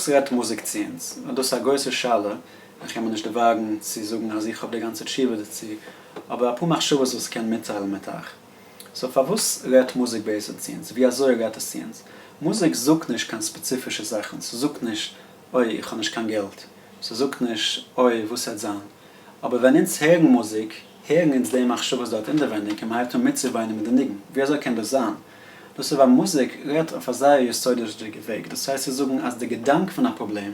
פארוואס רעדט מוזיק צו אונז? דאס איז א גרויסע שאלה, איך קען מיר נישט דערוואגן צו זאגן אז איך האב די גאנצע תשובה דערצו, אבער אפאר מחשבות וואס איך קען מיטטיילן מיט אייך. so פארוואס רעדט מוזיק בעצם צו אונז? ווי אזוי רעדט עס צו אונז? מוזיק זאגט נישט קיין ספעציפישע זאכן, ס'זאגט נישט אוי איך האב נישט קיין געלט, ס'זאגט נישט אוי וואס העט זיין, אבער ווען אונז הערן מוזיק, הערן אונז די מחשבות דארט אינדערווענדיג און מ'הייבט אן מיטצואוויינען מיט די ניגון, ווי אזוי קען דאס זיין? דאס איז ווייל מוזיק רעדט אויף א זייער יסודות'דיגע וועג, דאס הייסט צו זאגן אז די געדאנק פון א פראבלעם,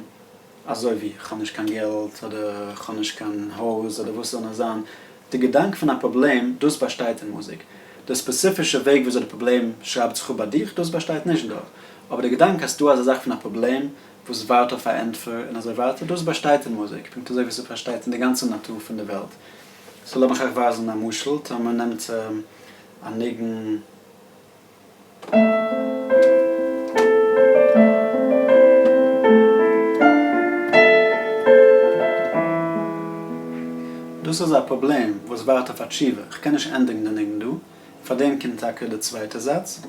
אזוי ווי כ'האב נישט קיין געלט אדער כ'האב נישט קיין הויז אדער וואס ס'זאל נאר זיין, די געדאנק פון א פראבלעם, דאס באשטייט אין מוזיק. די ספעציפישע וועג וויאזוי די פראבלעם שרייבט זיך אפ ביי דיך, דאס באשטייט נישט דארט. אבער די געדאנק אז ס'דא אזא זאך פון א פראבלעם וואס ווארט אויף א ענטפער און אזוי ווייטער, דאס באשטייט אין מוזיק, פונקט אזוי ווי ס'באשטייט אין די גאנצע נאטור פון די וועלט. so לאמיך אייך ווייזן א משל, טאמער מ'נעמט א ניגון. דאס איז א פראבלעם וואס ווארט אויף א תשובה, כ'קען נישט ענדיגן די ניגון דא, פארדעם קומט טאקע די צווייטע זאץ.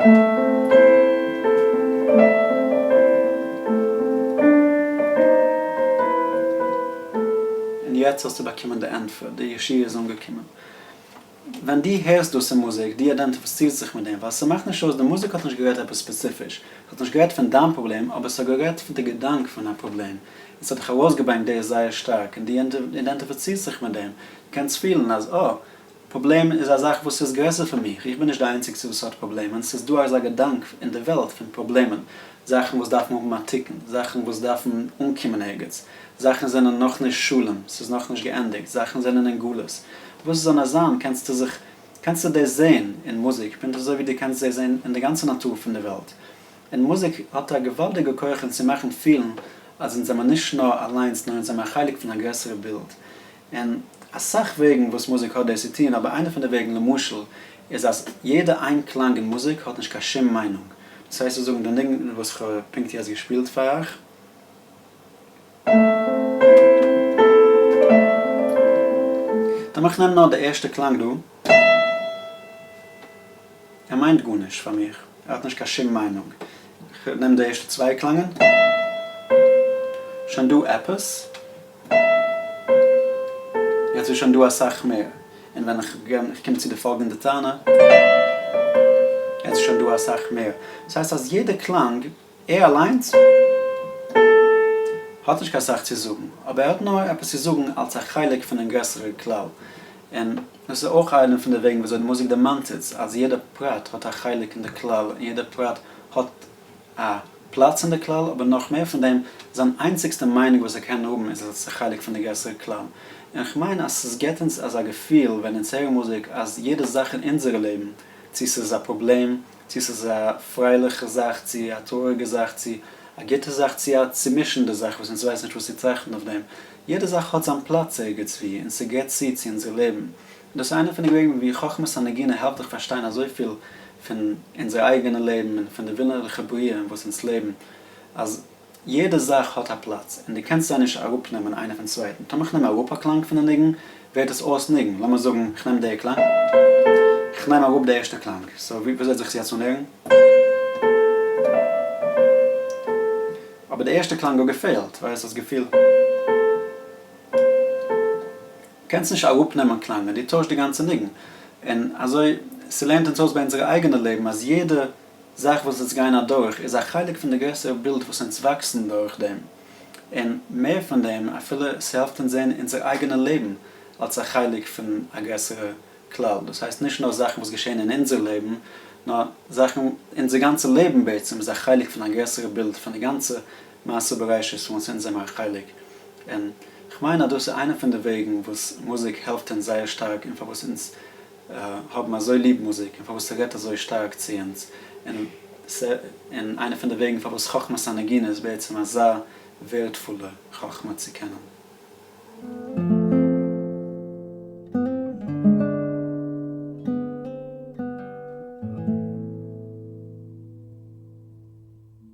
און יעצט האסטו באקומען די ענטפער, די ישועה איז אנגעקומען. ווען דו הערסט דאס אין מוזיק, דו אידענטיפיצירסט זיך מיט דעם, ווייל ס'מאכט נישט אויס, די מוזיק האט נישט גערעדט עפעס ספעציפיש, ס'האט נישט גערעדט פון דיין פראבלעם, אבער ס'האט גערעדט פון די געדאנק פון א פראבלעם, און ס'האט דיך ארויסגעברענגט דאס זייער שטארק, און דו אידענטיפיצירסט זיך מיט דעם, דו קענסט פילן אז אה, פראבלעם איז א זאך וואס איז גרעסער פון מיך, איך בין נישט די איינציגסטע וואס האט פראבלעמען, ס'איז דא אזא געדאנק אין די וועלט פון פראבלעמען, זאכן וואס דארפן האבן א תיקון, זאכן וואס דארפן אנקומען ערגעץ, זאכן זענען נאכנישט שלם, ס'איז נאכנישט געענדיגט, זאכן זענען אין גלות, וואס זאל נאר זיין, קענסטו זיך, קענסטו דאס זען אין מוזיק, פונקט אזוי ווי דו קענסט דאס זען אין די גאנצע נאטור פון די וועלט. און מוזיק האט א געוואלדיגע כח אונז צו מאכן פילן אז אונז זעמער נישט נאר אליינס נאר אונז זעמער א חלק פון א גרעסערע בילד. און אסאך וועגן וואס מוזיק האט דאס צו טון, אבער איינע פון די וועגן למשל איז אז יעדע איין קלאנג אין מוזיק האט נישט קיין שום מיינונג. דאס הייסט צו זאגן די ניגון וואס כ'האב פונקט יעצט געשפילט פאר אייך. לאמיך נעמען נאר די ערשטע קלאנג דא. ער מיינט גארנישט פאר מיך, ער האט נישט קיין שום מיינונג. כ'נעם די ערשטע צוויי קלאנגען. שוין דא עפעס. יעצט איז שוין דא אסאך מער. און ווען איך קום צו די פאלגענדע טענה. יעצט איז שוין דא אסאך מער. דאס הייסט אז יעדע קלאנג ער אליינס האט נישט קיין סאך צו זאגן, אבער ער האט נאר עפעס צו זאגן אלס א חלק פונעם גרעסערע כלל, און דאס איז אויך איינע פון די וועגן וויאזוי די מוזיק דערמאנט אונז אז יעדע פרט האט א חלק אין די כלל און יעדע פרט האט א פלאץ אין די כלל, אבער נאך מער פון דעם, זיין איינציגסטע מיינונג וואס ער קען האבן איז אלס א חלק פון די גרעסערע כלל. און כ'מיין אז ס'געט אונז אזא געפיל ווען אונז הערן מוזיק אז יעדע זאך אין אונזערע לעבן, צו ס'איז א פראבלעם, צו ס'איז א פרייליכע זאך, צו א טרויעריגע זאך, צו א גוטע זאך, צו א צומישענדע זאך וואס אונז ווייסן נישט וואס צו טראכטן אויף דעם. יעדע זאך האט זיין פלאץ ערגעץ וואו, און ס'געבט צו צו אונזער לעבן. און דאס איז איינע פון די וועגן ווי חכמת הנגינה העלפט דיך פארשטיין אזויפיל פון אונזער אייגענע לעבן און פון די וואונדערליכע בריאה אין וואס אונז לעבן, אז יעדע זאך האט א פלאץ, און דו קענסט זיי נישט אראפנעמען איינע פון צווייטן. טאמער כ'נעם אראפ א קלאנג פון די ניגון, ווערט עס אויס ניגון. לאמיר זאגן כ'נעם די קלאנג, כ'נעם אראפ די ערשטע קלאנג, so ווי וועט זיך עס יעצט אנהערן? אבער די ערשטע קלאנג האט געפעלט, ווייסט דאס געפיל? קענסט נישט אראפנעמען קלאנגען, דו טוישט די גאנצע ניגון. און אזוי, ס'לערנט אונז אויס ביי אונזערע אייגענע לעבן אז יעדע זאך וואס אונז גייען אדורך איז א חלק פון די גרעסערע בילד וואס אונז וואקסן דורך דעם, און מער פון דעם אפילו ס'העלפט אונז זען אונזער אייגענע לעבן אלס א חלק פון א גרעסערע כלל, דאס הייסט נישט נאר זאכן וואס געשען אין אונזער לעבן, נאר זאכן, אונזער גאנצע לעבן בעצם איז א חלק פון א גרעסערע בילד פון די גאנצע מעשה בראשית פון וואס אונז זעמער א חלק, און כ'מיין אז דאס איז איינע פון די וועגן וואס מוזיק העלפט אונז זייער שטארק און פארוואס אונז האבן אזוי ליב מוזיק און פארוואס ס'רעדט אזוי שטארק צו אונז, און און איינע פון די וועגן פארוואס חכמת הנגינה איז בעצם אזא ווערדפולע חכמה צו קענען.